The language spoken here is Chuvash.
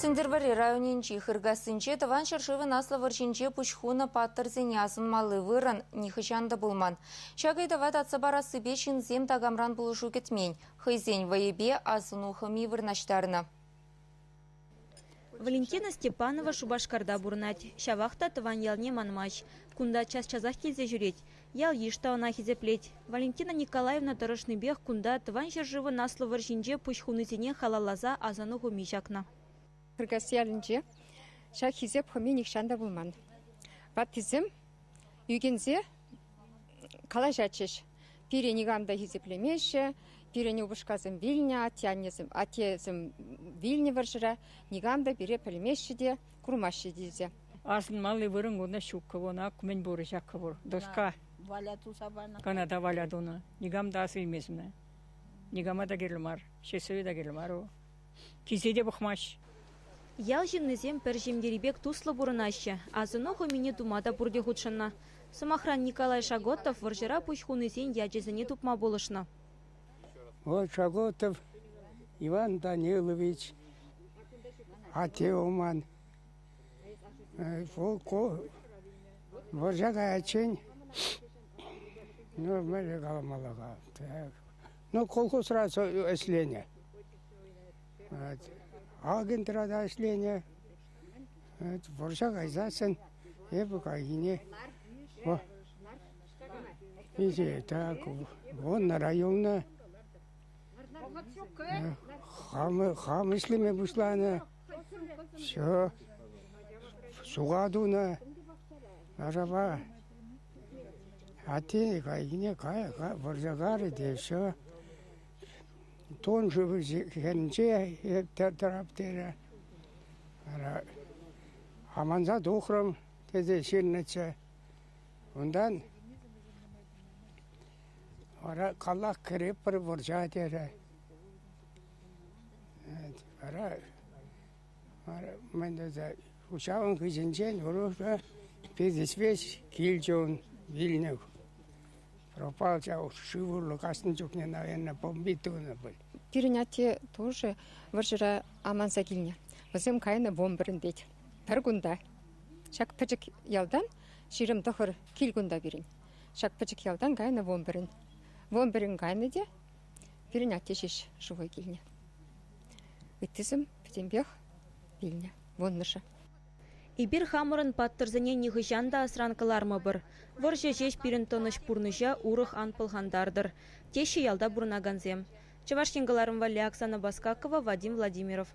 Сӗнтӗрвӑрри районӗнчи Хыркассинче Тӑван ҫӗршывӑн Аслӑ вӑрҫинче пуҫ хунӑ паттӑрсене асӑнмалли вырӑн нихӑҫан та пулман. Ҫак ыйтӑва татса парассипе ҫынсем такамран пулӑшу кӗтмен, хӑйсен вӑйӗпе асӑну хӑми вырнаҫтарнӑ. Валентина Степанова Шупашкарта пурӑнать. Ҫавах та тӑван ялне манмасть. Кунта час-часах килсе ҫӳрет. Ял-йыш та ӑна хисеплет. Валентина Николаевна тӑрӑшнипех кунта Тӑван ҫӗршывӑн Аслӑ вӑрҫинче пуҫ хунисене халалласа асӑну хӑми ҫакнӑ. Хыркасси ялӗнче ҫак хисеп хӑми нихҫан та пулман. Ваттисем ӳкӗнсе калаҫатчӗҫ. Пире никам та хисеплемеҫҫӗ, пирӗн упӑшкасем вилнӗ, атте-аннесем, аттесем вилнӗ вӑрҫӑра, никам та пире пӗлмеҫҫӗ те, курмаҫҫӗ тесе. Асӑнмалли вырӑн кунта ҫуккӑ вон, ак мӗн пур ҫаккӑ пур, доска. Валя туса панӑ. Кӑна та Валя тунӑ. Никам та ас илмест ӑна. Никама та кирлӗ мар, ҫесове та кирлӗ мар. Килсе те пӑхмасть. Ял ҫыннисем пӗр ҫемьери пек туслӑ пурӑнаҫҫӗ. Асӑну хӑмине тума та пурте хутшӑннӑ. Сӑмахран, Николай Шаготов вӑрҫӑра пуҫ хунисен ячӗсене тупма пулӑшнӑ. Вот Шаготов Иван Данилович, атте ман. Вӑрҫа каяччен, ну, мӗнле каламалла-ха, ну, колхозра ӗҫленӗ. Агентра та ӗҫленӗ. Вӑрҫа кайсассӑн эпӗ кайхине так, вон районна хам ӗҫлеме пуҫланӑ. Все, суха тунӑ лашапа. Атте кайхине вӑрҫа карӗ те все. Тон шывӗ хӗрринче тӑрап терӗ. Вара аманса тухрӑм тесе ҫырнӑччӗ. Унтан вара каллах кӗретпӗр вӑрҫа терӗ. Вара мӗн тесе ҫавӑн хыҫӗнчен урӑх пересвет килчӗ ун, вилнӗ. Пропал ҫав шыв урлӑ каҫнӑ чухне, наверное, бомбить тунӑ пуль. Пирӗн атте тоже вӑрҫӑра аманса килнӗ. Вӗсем кайнӑ бомбӑрӑн тет. Пӗр кунта. Ҫак пӗчӗк ялтан 29 кил кунта пирӗн. Ҫак пӗчӗк ялтан кайнӑ бомбӑрӑн. Бомбӑрӑн кайнӑ те пирӗн атте ҫеҫ шыва килнӗ. Ыттисем пӗтӗмпех вилнӗ, вуннӑшӗ. Эпир хамӑрӑн паттӑрсене нихӑҫан та асран кӑлармӑпӑр. Вӑрҫӑ ҫеҫ пирӗн тӑнӑҫ пурнӑҫа урӑх ан пӑлхантартӑр, теҫҫӗ ялта пурӑнакансем. Чӑваш Ен кӑларӑм валли Оксана Баскакова, Вадим Владимиров.